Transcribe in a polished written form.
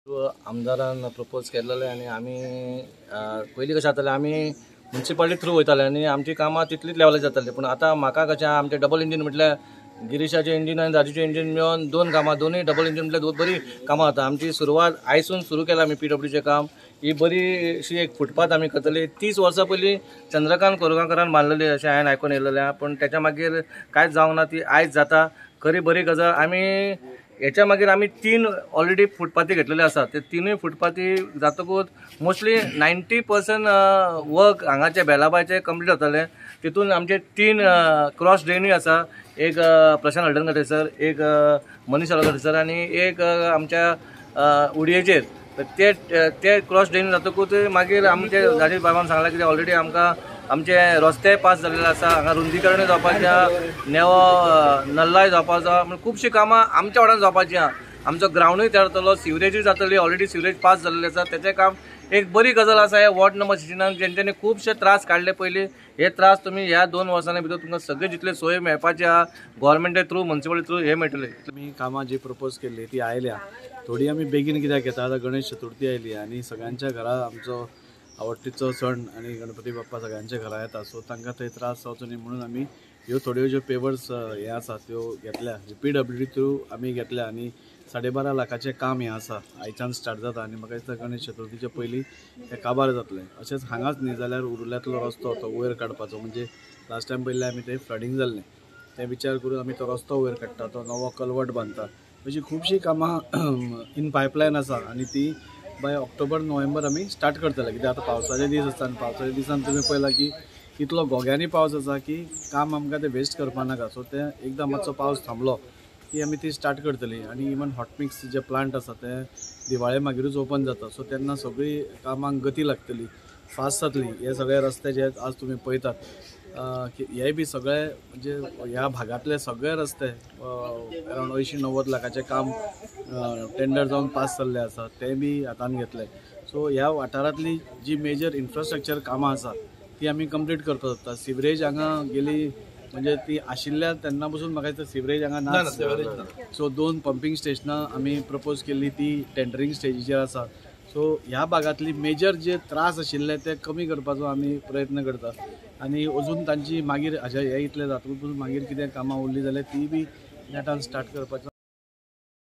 आमदारान प्रपोज केल्लेले आनी आमी पयलीं कशें जातालें, आमी मुन्सिपालिटी थ्रू वयताले आनी आमची कामां तितलीच लेवलार जाताली. पूण आतां म्हाका कशें, आमचें डबल इंजीन म्हटल्यार गिरीशाचें इंजीन आनी राजूचें इंजीन मेळोन दोन कामां, दोनूय डबल इंजीन म्हटल्यार बरी कामां जाता. आमची सुरवात आयसून सुरू केला आमी पीडब्ल्यूचें काम. ही बरी अशी एक फुटपाथ आमी करतली. 30 वर्सां पयलीं चंद्रकांत कोरगांवकारान बांदलेली अशें हांवें आयकून येयलेलें आहा, पूण तेच्या मागीर कांयच जावंक ना. ती आयज जाता, खरी बरी गजाल. आमी हेच्या मागीर आमी 3 ऑलरेडी फुटपाथी घेतलेले आसात. ते 3 फुटपाथी जातकूच मोस्टली 90% वर्क हांगाचे बेलाबायचे कंप्लीट जातलें. तितून आमचे 3 क्रॉस ड्रेनूय आसा, एक प्रशांत हळदणकर सर, एक मनीष हळदणकर सर आनी एक आमच्या उडयेचेर. ते ते क्रॉस ड्रेन जातकूच मागीर आमचे राजीव बाबान सांगलां की ऑलरेडी आमकां आमचे रस्ते पास जाल्ले आसा, हांगा रुंदीकरणूय जावपाचें आहा, नेवो नल्लाय जावपाचो आहा, म्हणजे खुबशीं कामां आमच्या वाड्यान जावपाचीं आहा. आमचो ग्रावंडूय तयार जातलो, सिवरेजूय जातली, ऑलरेडी सिवरेज पास जाल्लें आसा. तेचें काम एक बरी गजाल आसा. हे वॉर्ड नंबर 69 जेंच्यांनी खुबशे त्रास काडले पयलीं, हे त्रास तुमी ह्या 2 वर्सांनी भितर तुमकां सगळे जितले सोय मेळपाची आहा गव्हर्मेंटा थ्रू, मुन्सिपालिटी थ्रू हे मेळटले. आमी कामां जी प्रपोज केल्ली ती आयल्या, थोडी आमी बेगीन कित्याक घेता, आतां गणेश चतुर्थी आयली आनी सगळ्यांच्या घरा आमचो आवडटीचो सण आनी गणपती बाप्पा सगळ्यांच्या घरा येता, सो तांकां थंय त्रास जावचो न्ही म्हणून आमी ह्यो थोड्यो ज्यो पेपर्स हे आसा त्यो घेतल्या, पीडब्ल्यूडी थ्रू आमी घेतल्या आनी 12.5 लाखाचें काम हें आसा, आयच्यान स्टार्ट जाता आनी म्हाका दिसता गणेश चतुर्थीचे पयलीं तें काबार जातलें. अशेंच हांगाच न्ही जाल्यार उरुल्यांतलो रस्तो तो वयर काडपाचो, म्हणजे लास्ट टायम पयलीं आमी थंय फ्लडींग जाल्लें तें विचार करून आमी तो रस्तो वयर काडटा, तो नवो कलवट बांदता. अशीं खुबशीं कामां इन पायपलायन आसा आनी ती बाय ऑक्टोबर नोव्हेंबर आमी स्टार्ट करतले. कित्याक आतां पावसाचे दीस आसता आनी पावसाच्या दिसान तुमी पळयला की कितलो घोग्यांनी पावस आसा की काम आमकां तें वेस्ट करपा नाका. सो तें एकदां मातसो पावस थांबलो की आमी ती स्टार्ट करतली. आनी इवन हॉटमिक्स जे प्लांट आसा ते दिवाळे मागीरूच ओपन जाता, सो तेन्ना सगळीं कामांक गती लागतली, फास्ट जातली. हे सगळे रस्ते जे आज तुमी पळयतात की हे बी सगळे म्हणजे ह्या भागांतले सगळे रस्ते अरावंड 80-90 लाखाचें काम टेंडर जावन पास जाल्लें आसा, तें बी हातान घेतलें. सो ह्या वाठारांतली जी मेजर इन्फ्रास्ट्रक्चर कामां आसा ती आमी कंप्लीट करपाक सोदता. सिवरेज हांगा गेली म्हणजे ती आशिल्ल्या तेन्ना पसून म्हाका दिसता सिवरेज हांगा ना. सो 2 पंपींग स्टेशनां आमी प्रपोज केल्ली ती टेंडरींग स्टेजीचेर आसा. सो ह्या भागांतली मेजर जे त्रास आशिल्ले ते कमी करपाचो आमी प्रयत्न करता आनी अजून तांची मागीर हाज्या हे इतले जातकूच मागीर कितें कामां उरली जाल्यार ती बी नेटान स्टार्ट करपाचो.